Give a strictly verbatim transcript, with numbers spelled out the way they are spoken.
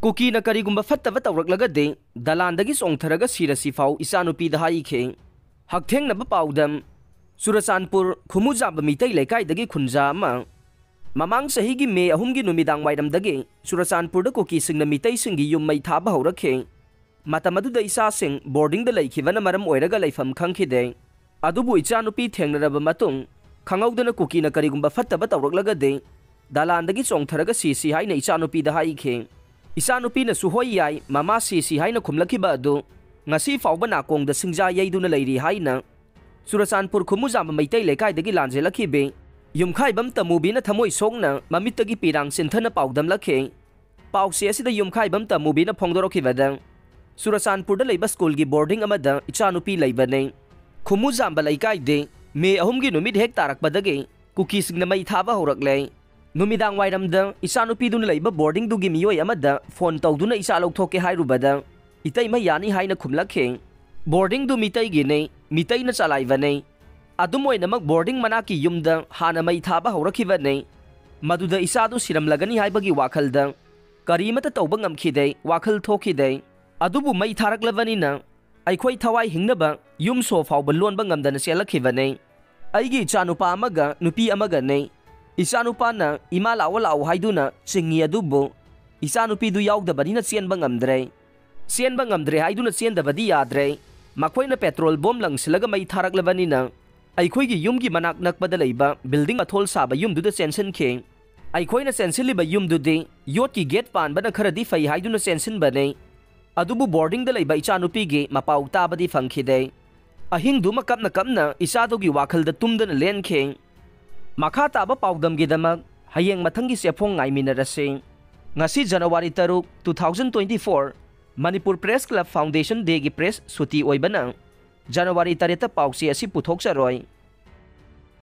ꯀꯨꯀꯤꯅ ꯀꯔꯤꯒꯨꯝꯕ ꯐꯠꯇꯕ ꯇꯧꯔꯛꯂꯒꯗꯤ ꯗꯂꯥꯟꯗꯒꯤ ꯆꯣꯡꯊꯔꯒ ꯁꯤꯔꯁꯤ ꯐꯥꯎ ꯏꯆꯥꯅꯨꯄꯤꯗ ꯍꯥꯏꯈꯤ꯫ ꯍꯛꯊꯦꯡꯅꯕ ꯄꯥꯎꯗꯝ, ꯆꯨꯔꯆꯥꯟꯄꯨꯔ ꯈꯨꯃꯨꯖꯥꯝꯕ ꯃꯤꯇꯩ ꯂꯩꯀꯥꯏꯗꯒꯤ ꯈꯨꯟꯖꯥ ꯑꯃ꯫ ꯃꯃꯥꯡ ꯆꯍꯤꯒꯤ ꯃꯦ ꯑꯍꯨꯝꯒꯤ ꯅꯨꯃꯤꯗꯥꯡ ꯋꯥꯏꯔꯝꯗꯒꯤ ꯆꯨꯔꯆꯥꯟꯄꯨꯔꯗ ꯀꯨꯀꯤꯁꯤꯡꯅ ꯃꯤꯇꯩꯁꯤꯡꯒꯤ ꯌꯨꯝ ꯃꯩ ꯊꯥꯕ ꯍꯧꯔꯛꯈꯤ꯫ ꯃꯇꯝ ꯑꯗꯨꯗ ꯏꯆꯥꯁꯤꯡ ꯕꯣꯔꯗꯤꯡꯗ ꯂꯩꯈꯤꯕꯅ ꯃꯔꯝ ꯑꯣꯏꯔꯒ ꯂꯩꯐꯝ ꯈꯪꯈꯤꯗꯦ꯫ ꯑꯗꯨꯕꯨ ꯏꯆꯥꯅꯨꯄꯤ ꯊꯦꯡꯅꯔꯕ ꯃꯇꯨꯡ, ꯈꯪꯍꯧꯗꯅ ꯀꯨꯀꯤꯅ ꯀꯔꯤꯒꯨꯝꯕ ꯐꯠꯇꯕ ꯇꯧꯔꯛꯂꯒꯗꯤ ꯗꯂꯥꯟꯗꯒꯤ ꯆꯣꯡꯊꯔꯒ ꯁꯤꯁꯤ ꯍꯥꯏꯅ ꯏꯆꯥꯅꯨꯄꯤꯗ ꯍꯥꯏꯈꯤ꯫ ꯏꯆꯥꯅꯨꯄꯤꯅꯁꯨ "ꯍꯣꯏ ꯌꯥꯏ, ꯃꯃꯥ ꯁꯤꯁꯤ" ꯍꯥꯏꯅ ꯈꯨꯝꯂꯛꯈꯤꯕ ꯑꯗꯨ ꯉꯁꯤ ꯐꯥꯎꯕ ꯅꯥꯀꯣꯡꯗ ꯁꯤꯡꯖꯥ ꯌꯩꯗꯨꯅ ꯂꯩꯔꯤ ꯍꯥꯏꯅ ꯆꯨꯔꯆꯥꯟꯄꯨꯔ ꯈꯨꯃꯨꯖꯥꯝꯕ ꯃꯩꯇꯩ ꯂꯩꯀꯥꯏꯗꯒꯤ ꯂꯥꯟꯖꯦꯜꯂꯛꯈꯤꯕꯤ ꯌꯨꯝꯈꯥꯏꯕꯝ ꯇꯃꯨꯕꯤꯅ ꯊꯃꯣꯏ ꯁꯣꯛꯅ ꯃꯃꯤꯠꯇꯒꯤ ꯄꯤꯔꯥꯡ ꯆꯤꯟꯊꯅ ꯄꯥꯎꯗꯝꯂꯛꯈꯤ꯫ ꯄꯥꯎꯆꯦ ꯑꯁꯤꯗ ꯌꯨꯝꯈꯥꯏꯕꯝ ꯇꯃꯨꯕꯤꯅ ꯐꯣꯡꯗꯣꯔꯛꯈꯤꯕꯗ, ꯆꯨꯔꯆꯥꯟꯄꯨꯔꯗ ꯂꯩꯕ ꯁ꯭ꯀꯨꯜꯒꯤ ꯕꯣꯔꯗꯤꯡ ꯑꯃꯗ ꯏꯆꯥꯅꯨꯄꯤ ꯂꯩꯕꯅꯤ꯫ ꯈꯨꯃꯨꯖꯥꯝꯕ ꯂꯩꯀꯥꯏꯗꯤ ꯃꯦ ꯑꯍꯨꯝꯒꯤ ꯅꯨꯃꯤꯠ ꯍꯦꯛ ꯇꯥꯔꯛꯄꯗꯒꯤ ꯀꯨꯀꯤꯁꯤꯡꯅ ꯃꯩ ꯊꯥꯕ ꯍꯧꯔꯛꯂꯦ꯫ ꯅꯨꯃꯤꯗꯥꯡ ꯋꯥꯏꯔꯝꯗ ꯏꯆꯥꯅꯨꯄꯤꯗꯨꯅ ꯂꯩꯕ ꯕꯣꯔꯗꯤꯡꯗꯨꯒꯤ ꯃꯤꯑꯣꯏ ꯑꯃꯗ ꯐꯣꯟ ꯇꯧꯗꯨꯅ ꯏꯆꯥ ꯂꯧꯊꯣꯛꯀꯦ ꯍꯥꯏꯔꯨꯕꯗ, "ꯏꯇꯩꯃ, ꯌꯥꯅꯤ" ꯍꯥꯏꯅ ꯈꯨꯝꯂꯛꯈꯤ꯫ "ꯕꯣꯔꯗꯤꯡꯗꯨ ꯃꯤꯇꯩꯒꯤꯅꯤ, ꯃꯤꯇꯩꯅ ꯆꯂꯥꯏꯕꯅꯤ"꯫ ꯑꯗꯨꯝ ꯑꯣꯏꯅꯃꯛ, ꯕꯣꯔꯗꯤꯡ ꯃꯅꯥꯛꯀꯤ ꯌꯨꯝꯗ ꯍꯥꯟꯅ ꯃꯩ ꯊꯥꯕ ꯍꯧꯔꯛꯈꯤꯕꯅꯤ꯫ ꯃꯗꯨꯗ ꯏꯆꯥꯗꯨ ꯁꯤꯔꯝꯂꯒꯅꯤ ꯍꯥꯏꯕꯒꯤ ꯋꯥꯈꯜꯗ ꯀꯔꯤꯃꯠꯇ ꯇꯧꯕ ꯉꯝꯈꯤꯗꯦ, ꯋꯥꯈꯜ ꯊꯣꯛꯈꯤꯗꯦ꯫ ꯑꯗꯨꯕꯨ ꯃꯩ ꯊꯥꯔꯛꯂꯕꯅꯤꯅ ꯑꯩꯈꯣꯏ ꯊꯋꯥꯏ ꯍꯤꯡꯅꯕ ꯌꯨꯝ ꯁꯣ ꯐꯥꯎꯕ ꯂꯣꯟꯕ ꯉꯝꯗꯅ ꯆꯦꯜꯂꯛꯈꯤꯕꯅꯤ꯫ ꯑꯩꯒꯤ ꯏꯆꯥꯅꯨꯄꯥ ꯑꯃꯒ ꯅꯨꯄꯤ ꯑꯃꯒꯅꯤ꯫ ꯏꯆꯥꯅꯨꯄꯥꯅ "ꯏꯃꯥ, ꯂꯥꯛꯑꯣ, ꯂꯥꯛꯑꯣ" ꯍꯥꯏꯗꯨꯅ ꯆꯤꯡꯏ, ꯑꯗꯨꯕꯨ ꯏꯆꯥꯅꯨꯄꯤꯗꯨ ꯌꯥꯎꯗꯕꯅꯤꯅ ꯆꯦꯟꯕ ꯉꯝꯗ꯭ꯔꯦ꯫ ꯆꯦꯟꯕ ꯉꯝꯗ꯭ꯔꯦ ꯍꯥꯏꯗꯨꯅ ꯆꯦꯟꯗꯕꯗꯤ ꯌꯥꯗ꯭ꯔꯦ꯫ ꯃꯈꯣꯏꯅ ꯄꯦꯇ꯭ꯔꯣꯜ ꯕꯣꯝ ꯂꯪꯁꯤꯜꯂꯒ ꯃꯩ ꯊꯥꯔꯛꯂꯕꯅꯤꯅ ꯑꯩꯈꯣꯏꯒꯤ ꯌꯨꯝꯒꯤ ꯃꯅꯥꯛ ꯅꯛꯄꯗ ꯂꯩꯕ ꯕꯤꯜꯗꯤꯡ ꯑꯊꯣꯜ ꯁꯥꯕ ꯌꯨꯝꯗꯨꯗ ꯆꯦꯟꯁꯤꯟꯈꯤ꯫ ꯑꯩꯈꯣꯏꯅ ꯆꯦꯟꯁꯤꯜꯂꯤꯕ ꯌꯨꯝꯗꯨꯗꯤ ꯌꯣꯠꯀꯤ ꯒꯦꯠ ꯄꯥꯟꯕꯅ ꯈꯔꯗꯤ ꯐꯩ ꯍꯥꯏꯗꯨꯅ ꯆꯦꯟꯁꯤꯟꯕꯅꯤ꯫ ꯑꯗꯨꯕꯨ ꯕꯣꯔꯗꯤꯡꯗ ꯂꯩꯕ ꯏꯆꯥꯅꯨꯄꯤꯒꯤ ꯃꯄꯥꯎ ꯇꯥꯕꯗꯤ ꯐꯪꯈꯤꯗꯦ꯫ ꯑꯍꯤꯡꯗꯨꯃ ꯀꯞꯅ ꯀꯞꯅ ꯏꯆꯥꯗꯨꯒꯤ ꯋꯥꯈꯜꯗ ꯇꯨꯝꯗꯅ ꯂꯦꯟꯈꯤ꯫ ꯃꯈꯥ ꯇꯥꯕ ꯄꯥꯎꯗꯝꯒꯤꯗꯃꯛ ꯍꯌꯦꯡ ꯃꯊꯪꯒꯤ ꯆꯦꯐꯣꯡ ꯉꯥꯏꯃꯤꯟꯅꯔꯁꯤ꯫ ꯉꯁꯤ ꯖꯅꯋꯥꯔꯤ ꯇꯔꯨꯛ, two thousand twenty four, Manipur press club foundation ꯗꯦꯒꯤ ꯄ꯭ꯔꯦꯁ ꯁꯨꯇꯤ ꯑꯣꯏꯕꯅ ꯖꯅꯋꯥꯔꯤ ꯇꯔꯦꯠꯇ ꯄꯥꯎꯆꯦ ꯑꯁꯤ ꯄꯨꯊꯣꯛꯆꯔꯣꯏ꯫